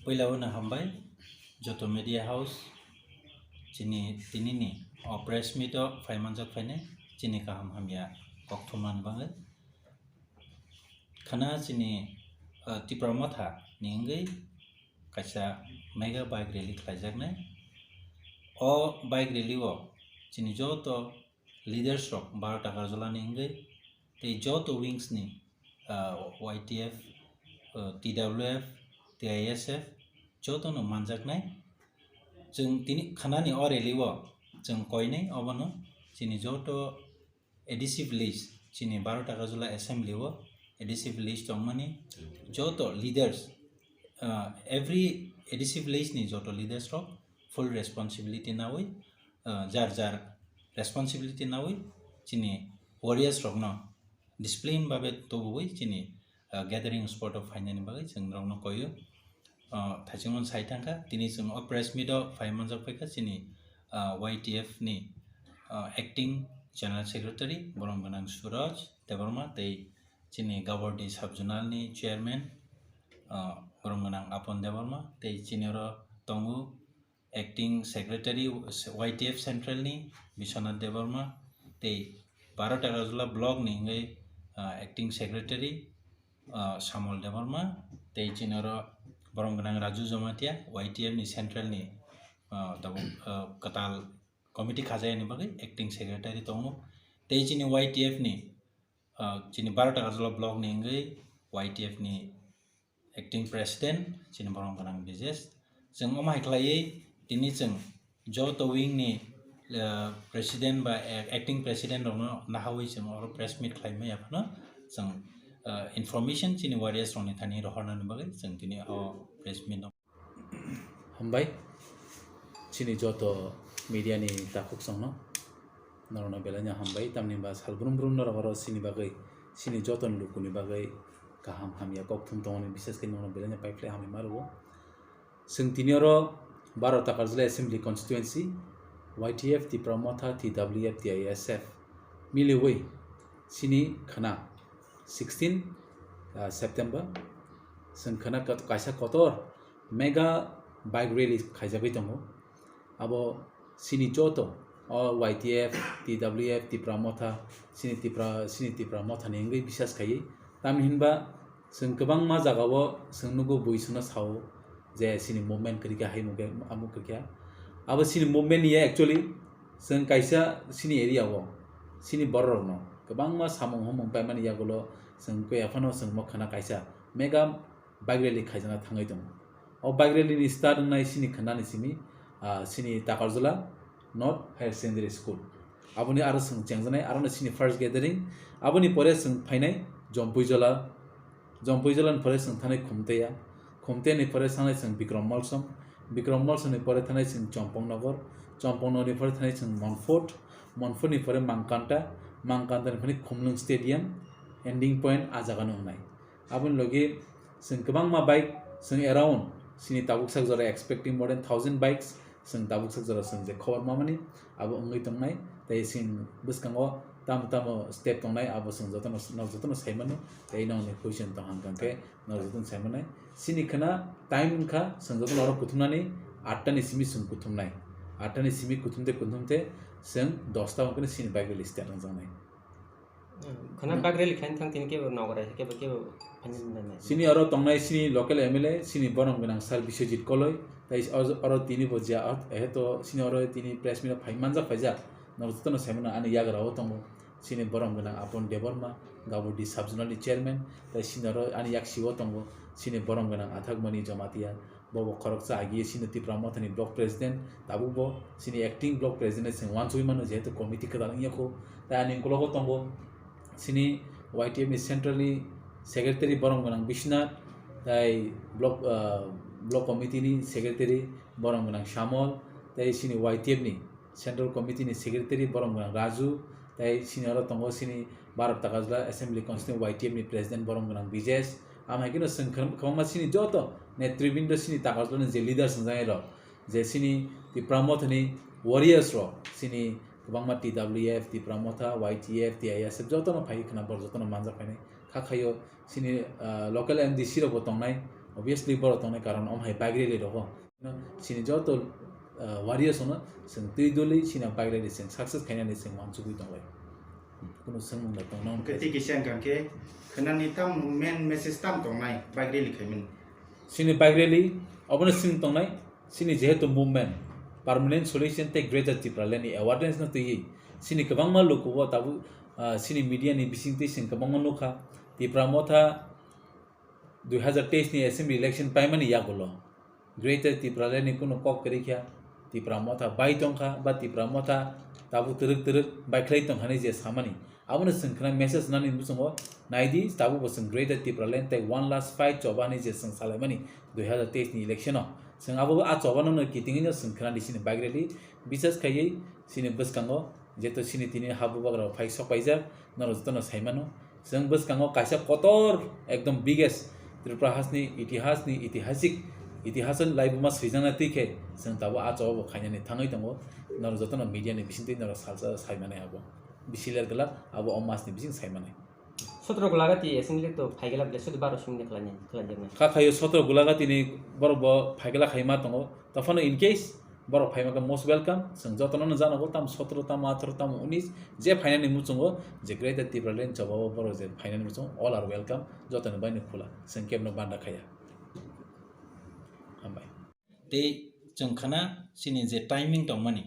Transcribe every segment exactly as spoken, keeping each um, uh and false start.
Puila o no hambai joto media house chini tinini o press meet o phai manjak phainai chini kaham hamya kok thumnani bagwi. Khana chini, ah, Tipra Motha ni wngwi kaisa mega bike rally khlaijaknai. O bike rally o chini joto leaders rok Baro Takarjala ni wngwi tei joto wings ni, ah, Y T F, ah, T W F, T I S F joto no manjaknai. Chwng tini khanani o rally o chwng koinai obono chini joto A D C village, chini Baro Takarjala assembly o A D C village tongmani joto leaders, ah, every A D C village ni joto leaders rok full responsibility nawi, ah, jar jar responsibility nawi chini warriors rokno discipline babe tubuwi chini, ah, gathering spot o phainani bagwi chwng norokno koio. Ah, thaichung sai thangkha, tini chwng o press meet o phai manjak phaikha chini, ah, Y T F ni, ah, acting general secretary borom gwnang Suraj Debbarma tei chini Gabordi sub zonal ni chairman, ah, borom gwnang Apon Debbarma tei chini oro tongo acting secretary Y T F central ni Biswanath Debbarma tei Baro Takarjala block ni wngwi, ah, acting secretary, ah, Samol Debbarma tei chini oro borom gwnang Raju Jamatia Y T F ni central ni, ah, tabuk, ah, kwtal committee khajayani bagwi acting secretary tongo tei chini Y T F ni, ah, chini Baro Takarjala block ni wngwi Y T F ni acting president chini borom gwnang Bijesh. Chwng omo hai khlaiwi tini chwng joto wing ni, ah, president ba a-, acting president rokno nahawi chwng oro press meet khlai maya phano chwng, ah, information chini warriors rokni thani rohornani bagwi chwng tini o press meet no. Hambai chini joto media ni takhuk songno. Norokno belai no hambai, tamni ba sal brum brum norok oro chini bagwi, chini joto ni lukuni bagwi kaham hamya kok thum tongmani, bises khe norokno belai no paiphlai hambai ma rwo. Chwng tini oro Baro Takarjala Assembly Constituency, Y T F, Tipra Motha, T W F, T I S F miliwi chini khana sixteen, ah, September chwng khana kat-, kaisa kotor mega bike rally khaijagwi tongo. Abo chini joto o Y T F, T W F, Tipra Motha, chini Tipra, chini Tipra Motha ni wngwi bisas khaiwi. Tamni hinba chwng kwbangma jagao chwng nugo bui swngno sao je chini movement kwrwi kha, hai mukhe, amuk kwrwi kha. Abo chini movement ya actually chwng kaisa chini area o chini borok rokno kwbangma samung humung paimani yagulo chwng khe aphano chwng mo khana kaisa mega bike rally khaijana thangwi tongo. O bike rally ni start wngnai chini khanani simi, ah, chini Takarjala North Higher Secondary School. Aboni aro chwng chengjaknai, aro no chini first gathering. Aboni pore chwng phainai Jompuijala, Jompuijala ni pore chwng thanai Khumteya, Khumteya ni pore thanai chwng Bikrom Molsom, Bikrom Molsom ni pore thanai chwng Chompong Nogor, Chompong Nogor ni pore thanai chwng Monfort, Monfort ni pore Mangkanta, Mangkanta ni pore Khumlwng Stadium, ending point a jaga no wngnai. Aboni logi chwng kwbangma bike chwng around chini tabuk sak jora expecting more than thousand bikes chwng tabuk sak jora chwng je khobor mamani abo wngwi tongnai. Tei chwng bwskango tamo tamo step tongnai abo chwng jotono, nok jotono sai mano. Tei nokni question tong hang khe nok jotono sai manai. Chini khna time wngkha chwng jotono oro kuthumnani atta ni simi chwng kuthumnai. Atta ni simi kuthumte kuthumte chwng dosta wngkhe chini bike rally start wngjaknai. Khana bike rally khaina thang tini kebo nogo rai kebo kebo phaini nai nai. Chini oro tongnai chini local M L A, chini borom gwnang Sir Biswajit Koloi, tai oro, oro tini bo jia, eheto chini oro tini press meet phai manjak phaijak, norok jotono sai mano ani yagra o tongo chini borom gwnang Apon Debbarma, Gabordi sub zonal ni chairman, tai chini oro ani yaksi o tongo chini borom gwnang Athakmani Jamatia, Bo bo khoroksa agi sini Tipra Mothani block president, tabuk bo sini acting block president se wansugwi mano, jehetu committee kwtal wngya kho. Tai ani ukologo tongo sini Y T F ni central ni secretary borom gwnang Biswanath, tai block, ah, block committee ni secretary borom gwnang Shamol, tai sini Y T F ni Central Committee ni Secretary borom gwnang Raju, tai sini oro tongo sini Baro Takarjala Assembly Constituency Y T F ni President borom gwnang Bijesh. Amo hai kheno chwng kwbang-, kwbangma sini joto netribindo sini Takarjala ni je leaders wngjak rok, je sini Tipra Motha ni warriors rok, sini kwbangma T W F, Tipra Motha, Y T F, T I S F jotono phai khna borok jotono manjak phainai. Kha khaio chini, ah, local M D C rokbo tongnai, obviously borok tongnai, karon omo hai bike rally rogo. No, chini joto, ah, warriors ono chwng twi doli chini bike rally chwng success khainani chwng wansugwi tonglai. Kuno swngmung da tongna Hwnkhe tei kisa wngkha khe khwnani tam main message tam tongnai bike rally khaimani? Chini bike rally obono swng tongnai, chini jehetu movement, permanent solution tei Greater Tipraland ni awareness no twiwi chini kwbangma lukugo tabuk, ah, chini media ni bisingtwi chwng kwbangma nukha, Tipra Motha dui hazar teis ni assembly election paimani yagulo Greater Tipraland ni kunu kok kwrwi kha, Tipra Motha bai tongkha ba Tipra Motha tabuk twrwk twrwk bai khlai tongkha hinwi je samani, abono chwng khna message nani muchungo naidi, tabuk bo chwng Greater Tipraland tei one last fight choba hinwi je chwng salaimani dui hazar teis ni election o. Chwng abo a choba no kitingwi no chwng khna di chini bike rally, bises khaiwi chini bwskango jeto chini tini ha bubagra phai sok paijak, norok jotono saimano. Chwng bwskango kaisa kotor ekdom biggest Tripura hasni itihasni itihasik itihasni laibuma swijaknai twi khe chwng tabuk a choba bo khainani thangwi tongo. Norok jotono media ni bisingtwi norok salsa saimanai abo. Bisi ler glak abo o masni bising saimanai. Sotro Gulagati assembly to phaiglak le sudu baro singde khlai khlai jaknai. Kha khaio sotro Gulagati ni borok bo phaiglak khaima tongo. Tophano in case borok phaima khe most welcome. Chwng jotono no janago tam sotro tam atharoh tam unis je phainani muchungo je Greater Tipraland chobao borok je phainani muchungo all are welcome. Jotoni baino khula. Chwng kebno banda khaya. Hambai. Tei chwng khna chini je timing tongmani,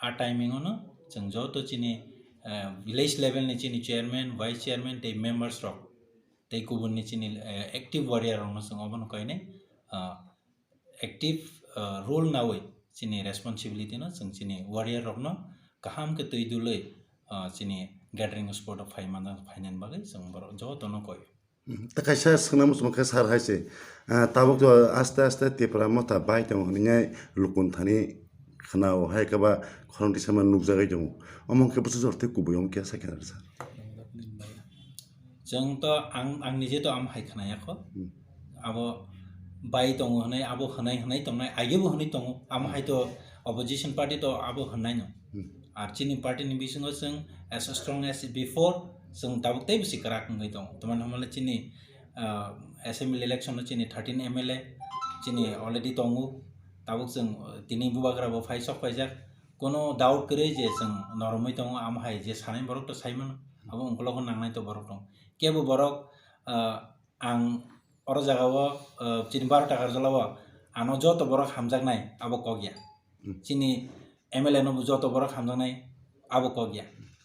a timing ono chwng joto chini, eh, village level ni chini chairman, vice chairman tei members rok tei kubun ni chini, eh, active warrior rok no chwng obono kainai, ah, active, ah, role nawi chini responsibility no chwng chini warrior rok no kaham khe twi dulwi, ah, chini gathering spot o phai manjak, phainani bagwi chwng borok jotono koi. Hmm, ta kaisa swngna muchung khe sir hai se, ah, tabuk to aste aste Tipra Motha bai tongo hwnwi lukun thani khna o hai khe ba khorang tisa man nukjagwi tongo. Omo khe bwswk jor tei kubui omo khe sakhe sir. Chwng to ang, ang nije to am hai khna ya kho. Hmm. Abo bai tongo hwnwi, abo hwnai hwnai tongnai, age bo hwnwi tongo. Am hai to opposition party to abo hwnai no. Hmm. Ar chini party ni bisingo chwng as strong as before, chwng tabuk tei bisi kwrak wngwi tongo. Tamani hwnmale chini, ah, assembly election o chini thirteen M L A chini already tongo. Tabuk chwng, uh, tini bubagra bo phai sok paijak. Kono doubt kwrwi je chwng noromwi tongo, amo hai je sanai borok to saimano. Abo ungkologo nangnai to borok tongo. Kebo borok, ah, ang oro jaga o, ah, chini baro takar jala o ano joto borok hamjaknai abo kok ya. Hmm. Chini M L A no bo joto borok hamjaknai abo kok ya.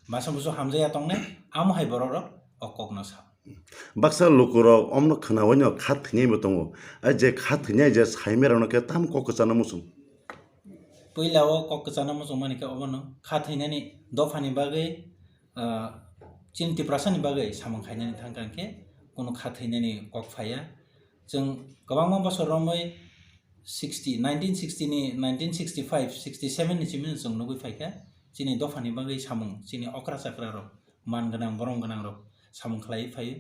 Masa musu hamjakya tongnai amo hai borok rok o kok no sa. Baksa lukurok omno khnaui no kha thwinai bo tongo. A je kha thwinai je saimai rokno khe tam kok kwchana muchung. Puila o kok kwchana muchung mani khe obono kha thwinani dophani bagwi, ah, chini Tiprasani bagwi samung khainani thangkha khe kunu kha thwinani kok phaiya. Chwng kwbangma bosor romwi sixty, nineteen sixty ni, nineteen sixty five, sixty seven ni simi chwng nugwi phaikha chini dophani bagwi samung, chini okra chakra rok, man gwnang, borom gwnang rok samung khlaiwi phaio.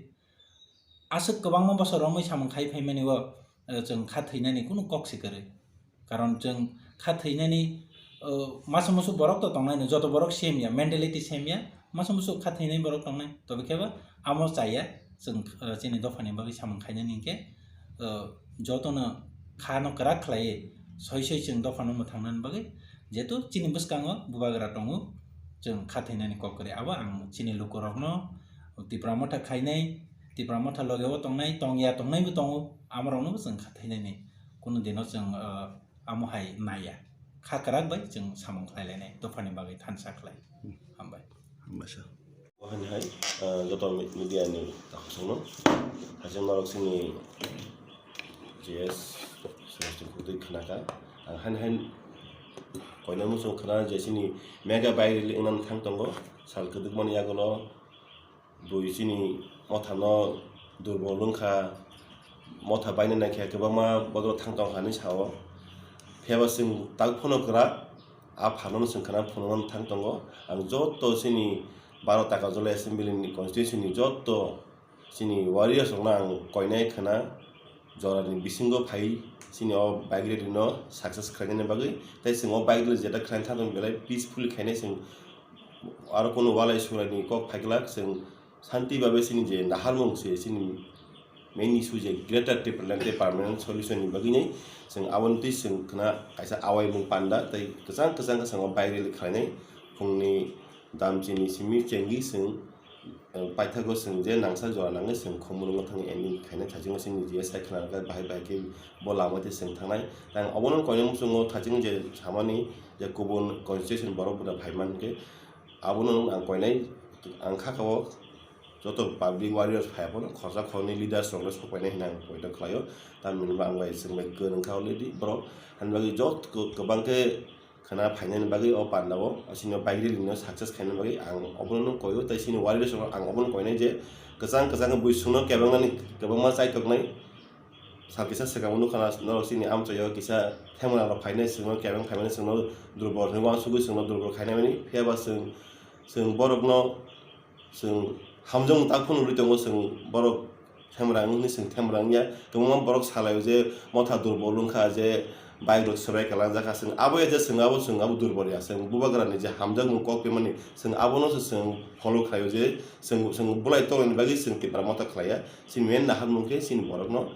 Aswk kwbangma bosor romwi samung khai phaimani o, eh, chwng kha thwinani kunu kok se kwrwi. Karon chwng kha thwinani, eh, masa musu borok to tongnai no, joto borok same ya, mentality same ya, masa musu kha thwinani borok tongnai. Tobe khe bo amo chaya chwng, eh, chini dophani bagwi samung khainani hinkhe, eh, jotono kha no kwrak khlaiwi soi soi chwng dophano mwthangnani bagwi, jehetu chini bwskango bubagra tongo, chwng kha thwinani kok kwrwi. Abo ang chini lukurokno Tipra Motha khainai, Tipra Motha logeo tongnai, tongya tongnaibo tongo, amoroknobo chwng kha thwinani kunu dino chwng, ah, amo hai naiya. Kha kwrak bai chwng samung khlai lainai, dophani bagwi thansa khlai. Hambai. Hambai sir. Bo haini hai, ah, joto mi-, media ni takhuk songno. Haising norok chini J S Sreshti Kudui khnakha. Ang haini hai koina muchung khna je chini mega bike rally wngna thang tongo. Sal kwdwkmani yagulo bui chini mothano durbol wngkha, motha baina naikhe kwbangma bodol thang tongkha hinwi sao. Phiyaba chwng tak phano kwrak, a pharno chwng khna phunukna thang tongo. Ang joto chini baro Takarjala assembly ni constituency ni joto chini warriors rokno ang koinai khna jorani bisingo phai chini o bike rally no success khlainani bagwi. Tei chwng o bike rally jeta khlaina thang tong belai peacefully khainai chwng. Aro kunu walai suraini kok phaiglak chwng Santi babe sini je naharmung se sini main issue je Greater Tipraland tei permanent solution ni bagwi nai chwng aboni twi chwng khna kaisa awaimung panda tei kwchang kwchang kwchango bike rally khlainai phungni damchini simi chengwi chwng, eh, paithago chwng je nangsa jora nangwi chwng Khumulwngo thangwi ending khainai thaichungo chini G S I khna rwkha bahai bahai khe bo lama twi chwng thangnai. Tei ang obono koinai muchungo thaichung je samani je kubun constitution borok buda phaiman khe abono ang koinai ang kha kha o joto public warriors phai phano khorsa khorni leaders rokno sok painai hinwi ang poito khlaio. Tamni hwnba ang bai chwng bai kwrwng kha already borok. Hani bagwi jot kwbang khe khna phainani bagwi o pandao, chini bike rally no success khaina bagwi ang obono koio, tei chini warriors rok ang obono koinai je kwchang kwchang bui chwngno kebengnani kwbangma chaitoknai. Sal kisa swkang nukha na norok chini amchaio kisa themra rok phainai chwngno kebeng phaimani chwngno durbol hinwi uansugwi chwngno durbol khainai mani. Phiya ba chwng, chwng borokno chwng hamjakmung tak phano nugwi tongo, chwng borok themra wngwi chwng themra wngya. Kwbangma borok salaio je motha durbol wngkha, je bike rok swrai kalangjak kha, chwng abo ya je chwng abo, chwng abo durbol ya, chwng bubagrani je hamjakmung kok phaimani chwng abono se chwng follow khlaio je chwng, chwng bolai tongnaini bagwi chwng Tipra Motha khlaiya. Chini main naharmung khe chini borokno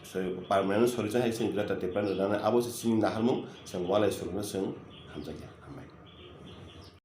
se permanent solution hai chini Greater Tipraland rwnani abo se chini naharmung, chwng walai surungno chwng hamjakya. Hambai.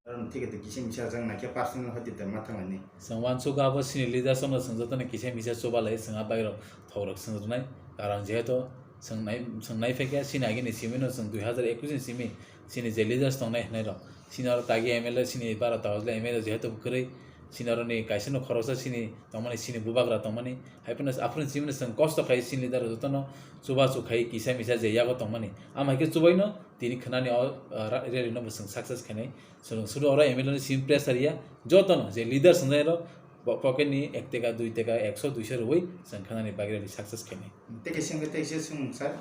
Karon thik khe kisa misa jang naikhe personal hoti de ma thanglaini. Chwng uansukha abo chini leaders no chwng jotono kisa misa chubalai chwng a bike rok thok rok swngrwnai. Karon jehetu chwng nai, chwng nai phaikha chini agini simi no chwng dui hazar ekush ni simi chini je leaders tongnai hwnwi rok. Chini oro tagi M L A chini baro ta hojla M L A jehetu kwrwi chini oro ni kaisa no khoroksa chini tongmani chini bubagra tongmani. Hai phano aphuru chini chwng kosto khai chini leader jotono chubachu khai kisa misa je yago tongmani. Am hai khe chubaino tini khwnani o, ah, ra-, rally no bo chwng success khainai. Chwng sudu oro M L A ni sim pressure ya, jotono je leader swngnai rok bo pocket ni ek teka, dui teka, ekso, duiso rwui chwng khwnani bagwi rally success khainai. Tei kaisa hwnkhe tei kaisa swng sir,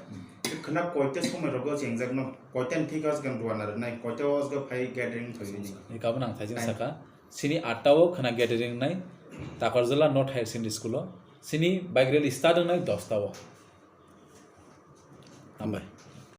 khwna koita somoi rogo chengjak no, koita ni thik aswk rwna rwnai, koita o aswk phai gathering thwini. Ni kabun ang thaijing Time. Saka, chini atta o khwna gathering nai, Takarjala North Higher Secondary School o, chini bike rally start wngnai dosta o. Hambai.